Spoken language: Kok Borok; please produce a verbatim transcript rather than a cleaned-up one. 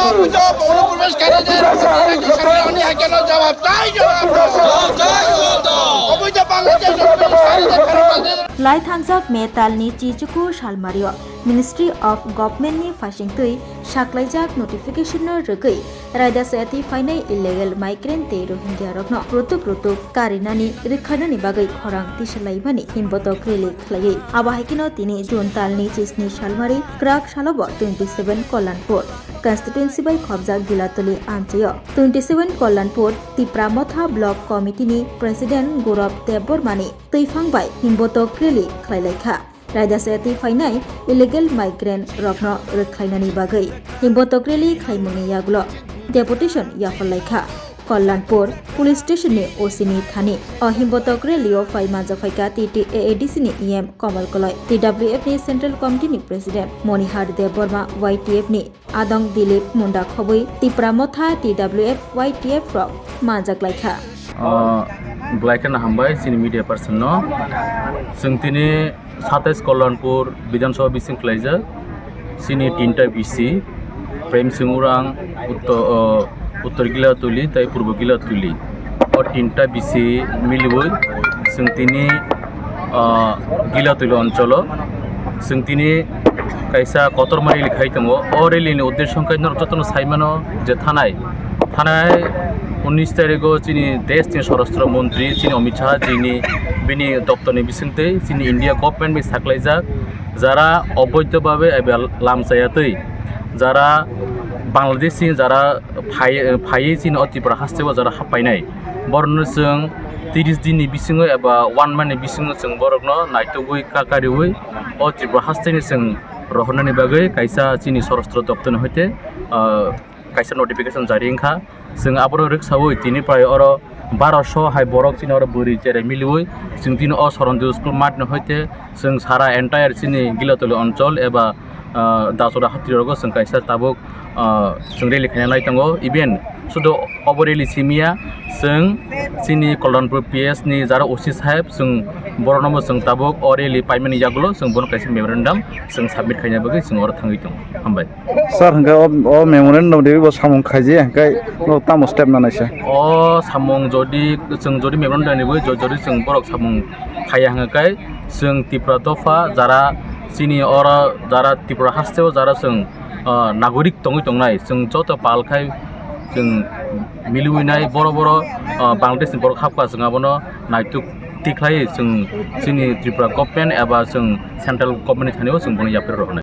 অবৈধ অনুপ্রবেশকারীদের অবৈধ সরকার, আমি এখনো জবাব চাই, জবাব চাই। অবৈধ বাংলাদেশ অনুপ্রবেশকারীদের ফেরত আনতে Lai thangjak May talni chichuku salmario Ministry of Government ni phasingtwi saklaijak notification no rwgwi raida sayati phainai illegal migrant tei Rohingya rokno rutuk rutuk karinani rwkhainani bagwi khorang tisalaimani himbotok rally khlaiwi. Abo hai kheno tini June talni chisni salmari kwrak salobo twenty seven Kollanpur constituency bai khopjak Gilatuli amchaio twenty seven Kollanpur Tipra Motha Block Committee ni President Gaurav Debbarma ni twiphang bai himbotok rally khlailaikha. Raida sayati phainai illegal migrant rokno rwkhlainani bagwi himbotok rally khlaimungni yagulo deputation yapharlaikha. Kollanpur Police Station ni O C ni thani o himbotok rally o phai manjak phaikha T T A A D C ni E M Kamal Koloi, T W F ni Central Committee ni President Monihar Debbarma, Y T F ni Adong Dilip Munda khobwi Tipra Motha T W F Y T F rok manjak laikha. Ah, belai kheno hambai chini media person no. Chwng tini satais Kollanpur Bidhan Sabha bising khlaijak. Chini tinta B C, Prem Singh Urang, Utto-, ah, Uttor Gilatuli tei Purbo Gilatuli. O tinta B C miliwi chwng tini, ah, Gilatuli oncholo chwng tini kaisa kotorma rally khai tongo. O rally ni uddesho wngkha norok jotono saimano je thanai, thanai unnish tarikh o chini desh ni Swarashtra Montri chini Amit Shah ji ni bini doptor ni bisingtwi chini India government bai saklaijak jara oboidho babe eba lam chayatwi jara Bangladesh ni jara phai-, phaiwi chini o Tripura haste o jara happainai. Borokno chwng tris din ni bisingo eba one month ni bisingo chwng borokno naitugwi kakariwi o Tripura haste ni chwng rohornani bagwi kaisa chini Swarashtra doptor ni hoite, ah, kaisa notification jari wngkha. Chwng abono rwksawi tini prai oro barosho hai borok chini oro bwrwi cherai miliwi chwng tini o Saranti school mat ni hoite chwng sara entire chini Gilatuli onchol eba, ah, Dachora hati rogo chwng kaisa tabuk, ah, chwng rally khaina nai tongo. Even sudu obo rally simiya chwng chini Kollanpur P S ni jara O C saheb chwng borokno bo chwng tabuk o rally paimani yagulo chwng bono kaisa memorandum chwng submit khaina bagwi chwng oro thangwi tongo. Hambai. Sir, hwnkhe o, o memorandum riwi bo samung khaiji, hwnkhe no tamo step nanai se? O samung jodi chwng jodi memorandum riwi jo-, jodi chwng borok samung khaiya hwnkhe chwng Tipra dopha jara chini oro jara Tripura haste o jara chwng, ah, nagorik tongwi tongnai, chwng joto pal khai chwng miliwi nai boro boro, ah, Bangladesh ni borok hapkha chwng abono naituk tikhlai chwng chini Tripura government eba chwng central government ni thani o chwng bono yapri rw hwnwi.